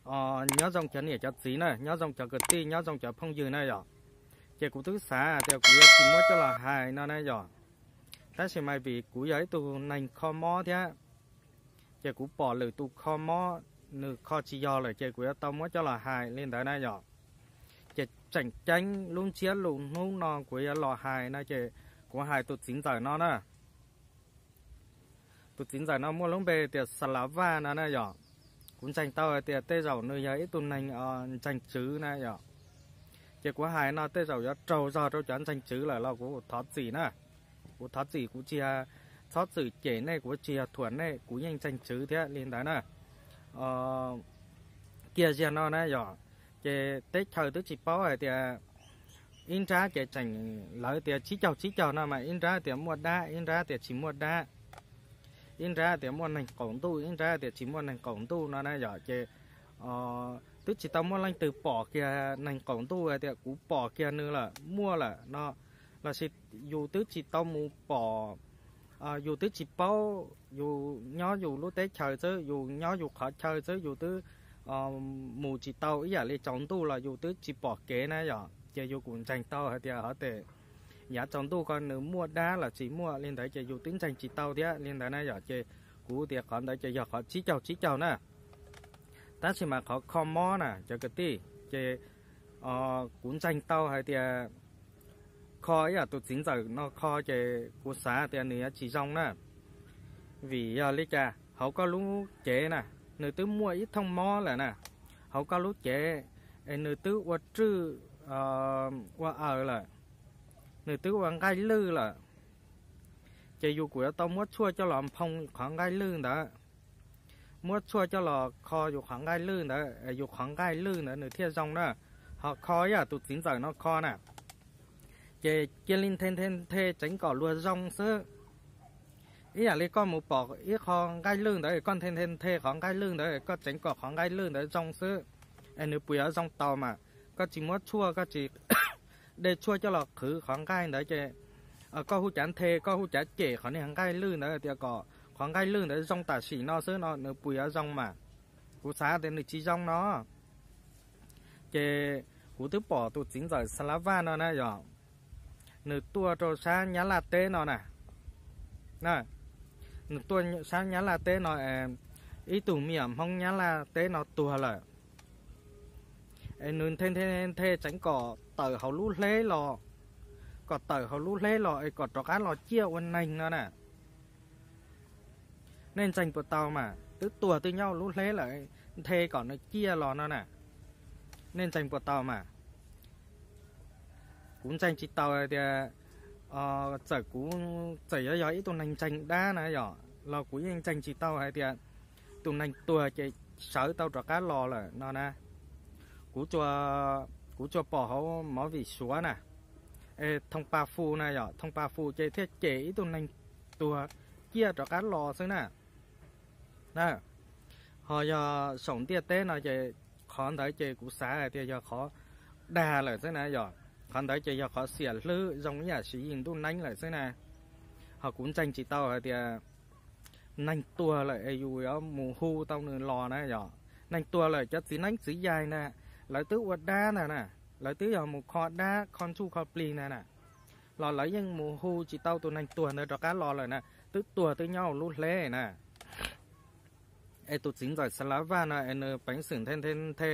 Nyob zoo cov niam cov txiv na, nyob zoo cov kwv tij, nyob zoo cov phooj ywg na yom. Ces kuv twb xav tias kuv yuav tsis muab coj los hais no na yom. Tab sis mas vim kuv yog ib tug neeg kho mob thiab, ces kuv pom lwm tus kho mob, nws kho tsis yog lawm ces kuv yuav tau muab coj los hais li ntawd na yom. Ces tseem ceeb lub ntsiab lus hnub no kuv yuav los hais no ces kuv hais tus txiv ntxawm no na. Tus txiv ntxawm no muaj lub npe tias Xas Las Vaj no na yom. Kuv ntseeg tau hais tias tej zaum nws yog ib tug neeg ntseeg tswv na yom. Ces kuv hais no tej zaum yuav raug zog rau cov ntseeg tswv lawm los kuv thov txim na. Kuv thov txim, kuv tsis txhob txwm cem nej, kuv tsis yog thuam nej, kuv yeej ntseeg tswv thiab li ntawd na. Kiag ziag no na yom, ces teb chaws twb tsis paub hais tias ib nrab ces tseem, lawv tias tsib caug tsib caug no mas ib nrab tias muaj dab, ib nrab tias tsis muaj dab, ib nrab tias muaj neeg qaum ntuj, ib nrab tias tsis muaj neeg qaum ntuj no na yom. Ces twb tsis tau muaj leej twg pom kiag neeg qaum ntuj hais tias kuv pom kiag nws lawm, muaj lawm no, lossis yus twb tsis tau mus pom, yus twb tsis paub, yus nyob yus lub teb chaws xwb, yus nyob yus qhov chaw xwb, yus twb mus tsis tau ib yam li tsaus ntuj los yus twb tsis pom kev na yom. Ces yus kuj ntseeg tau hais tias hov tes yav tsaus ntuj ko nws muaj dab los tsis muaj li ntawd ces yus twb ntseeg tsis tau thiab li ntawd na yom. Ces kuv tias qhov ntawd ces yog qhov tsib caug tsib caug na. Tab sis mas qhov kho mob na cov kwv tij, ces kuv ntseeg tau hais tias kho ib yam tus txiv ntxawm no kho ces kuv xav tias nws yuav tsis zoo na. Vim yog li cas? Hauv koj lub cev na, nws twb muaj ib thooj mob lawm na. Hauv koj lub cev es nws twb ua rwj ua aws lawm, nws twb ua nqaij lwj lawm. Ces yus kuj yuav tau muab tshuaj coj los nphoo qhov nqaij lwj ntawd, muab tshuaj coj los kho yus qhov nqaij lwj ntawd, yus qhov nqaij lwj ntawd nws thiaj zoo na. Ho kho ib yam tus txiv ntxawm no kho na, ces cia li nthe nthe nthe tseev kom luag zoo xwb. Ib yam li koj mus pom ib qho nqaij lwj ntawd, koj nthe nthe nthe qhov nqaij lwj ntawd, koj tseev kom qhov nqaij lwj ntawd zoo xwb, es nws puas yuav zoo tau mas? Koj tsis muab tshuaj, koj tsis de tshuaj coj los qhwv qhov nqaij ntawd ces koj hu cav nthe, koj hu cav cem qhov niag nqaij lwj ntawd tias kom qhov nqaij lwj ntawd zoo tam sim no xwb no, nws puas yuav zoo mas? Kuv xav tias nws tsis zoo no. Ces kuv twb pom tus txiv ntxawm Xas Las Vaj no na yog, nws tuaj rau sab Nyab Laj teb no na. Nws tuaj sab Nyab Laj teb no, ib tug me nyuam Hmoob Nyab Laj teb no tuag lawm, es nws nthe nthe nthe tseev kom tawm hauv lub hleb los, kom tawm hauv lub hleb los es kom rov qab los ciaj ua neeg no na. Nej ntseeg puas tau mas? Twb tuag twb nyob lub hleb lawm, nthe kom nws ciaj los no na. Nej ntseeg puas tau mas? Kuv ntseeg tsis tau tias, txawm kuv, txawm yuav yog ib tug neeg ntseeg dab na yom, los kuv yeej ntseeg tsis tau hais tias tus neeg tuag ces sawv tau rov qab los lawm no na. Kuv, kuv tsuas pom hauv movie Suav na, Thoo Pa Fu na yom, Thoo Pa Fu ces thiaj cem ib tug neeg tuag ciaj rov qab los xwb na. Ho yog saum ntiaj teb no ces qhov ntawd ces kuv xav hais tias yog qhov dag lawm xwb na yom. Qhov ntawd ces yog qhov xiam hlwb zoo ib yam siv yim ntuj neeb lawm xwb na. Ho kuv ntseeg tsis tau hais tias neeg tuag lawm es yus yuav mus hu tau nws los na yom. Neeg tuag lawm cov txiv neeb txiv yaig na, lawv twb ua dab ntag na, lawv twb yog mus kho dab kho ntsuj kho plig ntag na, los lawv yeej mus hu tsis tau tus neeg tuag ntawd rov qab los lawm na, twb tuag twb nyob hauv lub hleb na. Es tus txiv ntxawm Xas Las Vaj no es nws peev xwm nthe nthe nthe,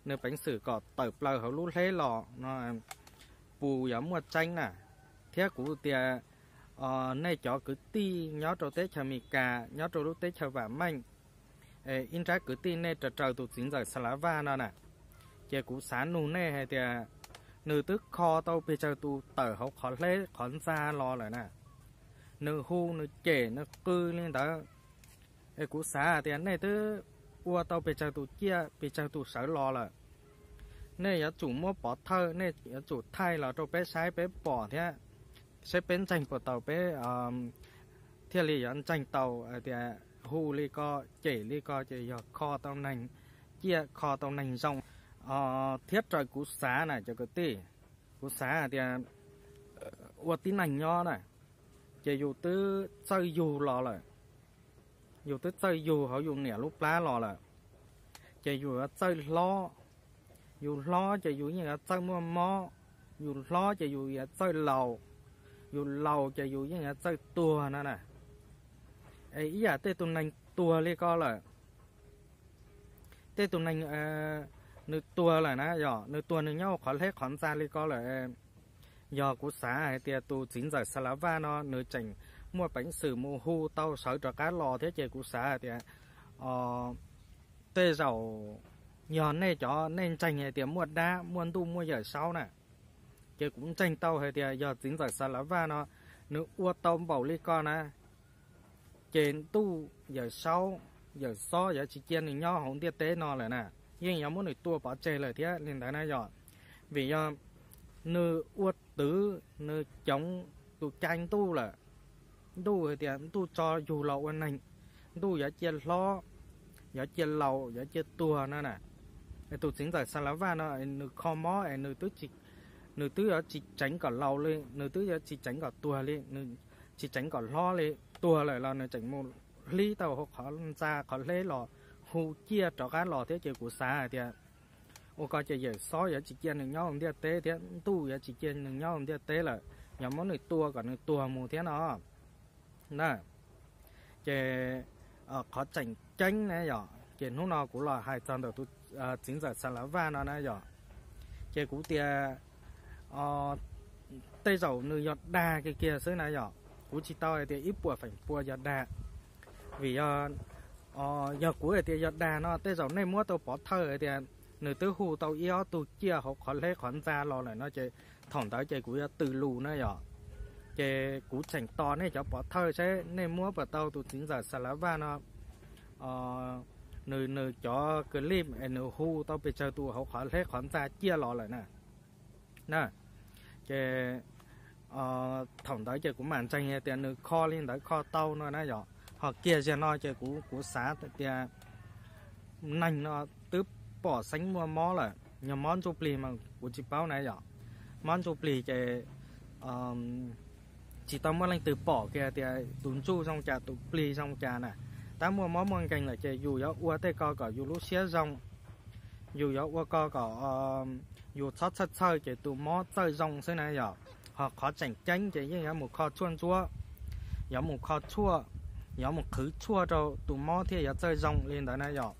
nws peev xwm kom tawm plaws hauv lub hleb los no, puas yuav muaj tseeb na. Thiab kuv tias, nej cov kwv tij nyob rau teb chaws Amelikas, nyob rau lub teb chaws vam meej, ib nrab kwv tij nej raws raws tus txiv ntxawm Xas Las Vaj no na, ces kuv xav nug nej hais tias nws twb kho tau pes tsawg tus tawm hauv qhov hleb qhov ntxa los lawm na. Nws hu nws cem nws qw li ntawd, es kuv xav hais tias nej twb ua tau pes tsawg tus ciaj pes tsawg tus sawv los lawm. Nej yuav tsum muab pov thawj, nej yuav tsum thaij los rau peb saib peb pom thiab, saib peb ntseeg puas tau peb thiaj li yuav ntseeg tau hais tias hu li ko, cem li ko ces yog kho tau neeg ciaj kho tau neeg zoo. Thiab raws kuv xav na cov kwv tij, kuv xav hais tias ua tib neeg nyob na, ces yus twb txawj yug los lawm, yus twb txawj yug hauv yus niam lub plab los lawm, ces yus yuav txawj hlob, yus hlob ces yus yeej yuav txawj muaj mob, yus hlob ces yus yuav txawj laus, yus laus ces yus yeej yuav txawj tuag no na. Es ib yam tej tus neeg tuag li ko lawm, tej tus neeg nws tuag lawm na yom, nws tuag nws nyob qhov hleb qhov ntxa li ko lawm, yog kuv xav hais tias tus txiv ntxawm Xas Las Vaj no nws tseem muaj peev xwm mus hu tau sawv rov qab los thiab ces kuv xav hais tias tej zaum yog nej cov nej ntseeg hais tias muaj dab muaj ntuj muaj yawm saub na, ces kuv ntseeg tau hais tias yog txiv ntxawm Xas Las Vaj no nws ua tau npaum li ko na, ces ntuj yawm saub yawm xob yuav tsis cia nws nyob hauv ntiaj teb no lawm na, yeej yuav muab nws tua pov tseg lawm thiab li ntawd na yom. Vim yog nws ua twv nws coov tus cai ntuj lawm, ntuj hais tias ntuj tso yug los ua neeg, ntuj yuav cia hlob, yuav cia laus, yuav cia tuag no na. Tus txiv ntxawm Xas Las Vaj no nws kho mob es nws twb yuav tsis tseev kom laus li, nws twb yuav tsis tseev kom tuag li, nws tsis tseev kom hlob li, tuag lawm los nws tseem mus hlib tau hauv qhov ntxa qhov hleb los hu ciaj rov qab los thiab ces kuv xav hais tias ua ko ces yawm xob yuav tsis cia nws nyob hauv ntiaj teb thiab ntuj yuav tsis cia nws nyob hauv ntiaj teb lawm, yog muab nws tua kom nws tuag mus thiab no na. Ces qhov tseem ceeb na yom, ces hnub no kuv los hais txog ntawm tus txiv ntxawm Xas Las Vaj no na yom, ces kuv tias tej zaum nws yog dag kiag kiag xwb na yom, kuv tsis tau hais tias ib puas feem pua yog dag. Vim yog, yog kuv hais tias yog dag no tej zaum nej muab tau pov thawj hais tias nws twb hu tau ib ob tug ciaj hauv qhov hleb qhov ntxa los lawm no ces thaum ntawd ces kuv yuav tws lus na yom. Ces kuv tseem tos nej cov pov thawj seb nej muab puas tau tus txiv ntxawm Xas Las Vaj no nws nws cov clip es nws hu tau pes tsawg tus hauv qhov hleb qhov ntxa ciaj los lawm na. Na, ces thaum ntawd ces kuv mam ntseeg tias nws kho li ntawd kho tau no na yom. Ho kiag ziag no ces kuv kuv xav tias neeg no twb pom xeeb muaj mob lawm, yog mob ntsuj plig mas kuv tsis paub na yom. Mob ntsuj plig ces tsis tau muaj leej twg pom kiag tias tus ntsuj zoo cas tus plig zoo cas na. Tab muaj mob muaj nkeeg lawm ces yus yuav ua tej ko kom yus lub siab zoo, yus yuav ua ko kom yus txhob txhawj txhawj ces tus mob txawj zoo xwb na yom. Ho qhov tseem ceeb ces yeej yuav mus kho tshuaj ntsuab, yuav mus kho tshuaj, yuav mus qhwv tshuaj rau tus mob thiaj yuav txawj zoo li ntawd na yom.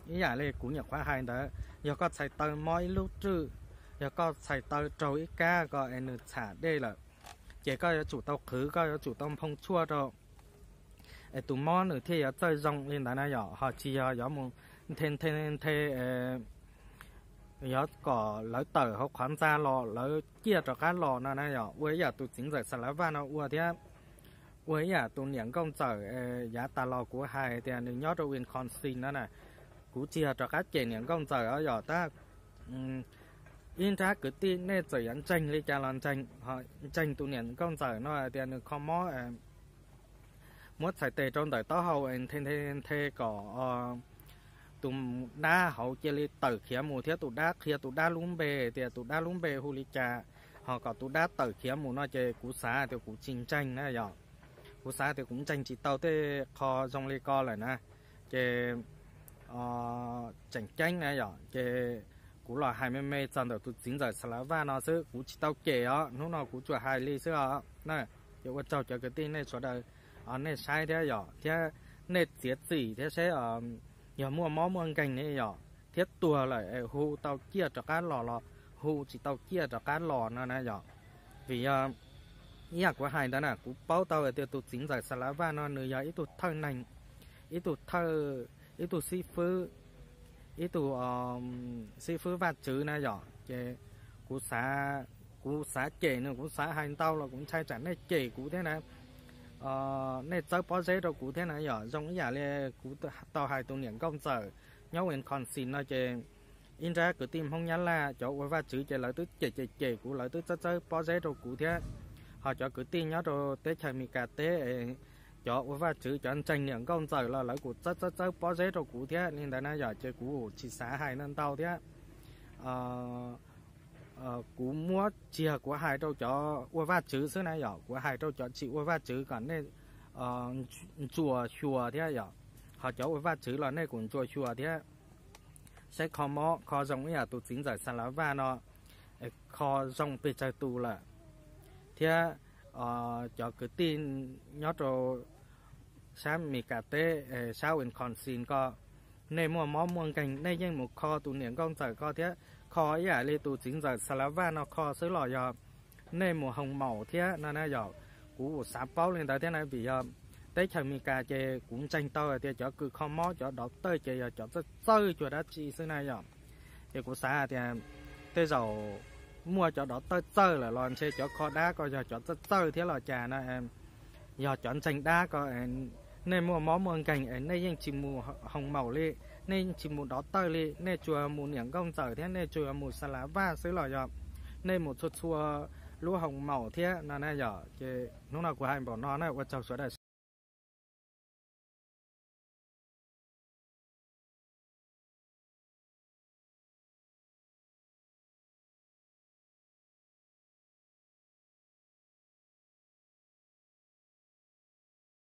Ib yam li kuv nyuam qhuav hais ntawd, yog koj txhais taw mob ib lub rwj, yog koj txhais taw raug ib kab ko es nws txham dej lawm, ces koj yuav tsum tau qhwv, koj yuav tsum tau nphoo tshuaj rau es tus mob nws thiaj yuav txawj zoo li ntawd na yom. Ho tsis yog yuav mus nthe nthe nthe, yuav kom lawv tawm hauv qhov ntxa los lawv ciaj rov qab los no na yom. Ua ib yam tus txiv ntxawm Xas Las Vaj no ua thiab ua ib yam tus niam nkauj ntxawm yav tas los kuv hais tias nws nyob rau Wisconsin no na. Kuv tsis yog rov qab cem niam nkauj ntxawm os yom, tab ib nrab kwv tij nej txawm yuav ntseeg li cas los ntseeg, ntseeg tus niam nkauj ntxawm no hais tias nws kho mob muab txhais tes rau ntawm taub hau nthe nthe nthe kom tus dab hauv cia li tawm khiav mus thiab tus dab qhia tus dab lub npe tias tus dab lub npe hu li cas, ho kom tus dab tawm khiav mus no ces kuv xav tias kuv tsis ntseeg na yom. Kuv xav tias kuv ntseeg tsis tau tej qho zoo li ko lawm na. Ces tseem ceeb na yom, ces kuv los hais me me txog ntawm tus txiv ntxawm Xas Las Vaj no xwb, kuv tsis tau cem os, hnub no kuv tsuas hais li xwb os na. Ces ua tsaug cov kwv tij nej sawv daws nej saib thiab yom, thiab nej txiav txim thiab seb yog muaj mob muaj nkeeg ne yom, thiab tuag lawm es hu tau ciaj rov qab los los hu tsis tau ciaj rov qab los no na yom. Vim yog ib yam kuv hais ntawd na, kuv paub tau hais tias tus txiv ntxawm Xas Las Vaj no nws yog ib tug thawj neeg, ib tug thawj, ib tug xib fwb, ib tug xib fwb Vaj Tswv na yom. Ces kuv xav, kuv xav cem nws, kuv xav hais ntau los kuv ntshai tsam nej cem kuv thiab na, nej txawb pob zeb rau kuv thiab na yom. Zoo ib yam li kuv tau hais tus niam nkauj ntxawm nyob Wisconsin no ces ib nrab kwv tij Hmoob Nyab Laj cov ua Vaj Tswv ces lawv twb cem cem cem kuv, lawv twb txawb txawb pob zeb rau kuv thiab. Ho cov kwv tij nyob rau teb chaws Amelikas teb, cov ua Vaj Tswv cov ntseeg niam nkauj ntxawm los lawv kuj txawb txawb txawb pob zeb rau kuv thiab li ntawd na yom. Ces kuv tsis xav hais ntau thiab. Kuv muab tsis yog kuv hais rau cov ua Vaj Tswv xwb na yom, kuv hais rau cov tsis ua Vaj Tswv kom nej ntsuas xyuas thiab yom. Ho cov ua Vaj Tswv los nej kuj ntsuas xyuas thiab. saib kho mob kho zoo ib yam tus txiv ntxawm Xas Las Vaj no, kho zoo pes tsawg tus lawm. Thiab cov kwv tij nyob rau sab Mes Kas teb, sab Wisconsin ko, nej muaj mob muaj nkeeg nej yeej mus kho tus niam nkauj ntxawm ko thiab, kho ib yam li tus txiv ntxawm Xas Las Vaj no kho xwb los yog nej mus hoo maum thiab no na yom. Kuv xav paub li ntawd thiab na, vim yog teb chaws Mes Kas ces kuv ntseeg tau hais tias cov kws kho mob cov dov tawj ces yog cov txawj txawj cuag dab tsi xwb na yom. Ces kuv xav hais tias tej zaum muaj cov dov tawj txawj lawm los ntshe cov kho dab ko yog cov txawj txawj thiab los cas no, yog cov ntseeg dab ko, nej muaj mob muaj nkeeg es nej yeej tsis mus hoo maum li, nej yeej tsis mus dov tawj li, nej tsuas mus niam nkauj ntxawm thiab nej tsuas mus Xas Las Vaj xwb los yog nej mus txhua txhua lub hoo maum thiab no na yom. Ces hnub no kuv hais npaum no na, ua tsaug sawv daws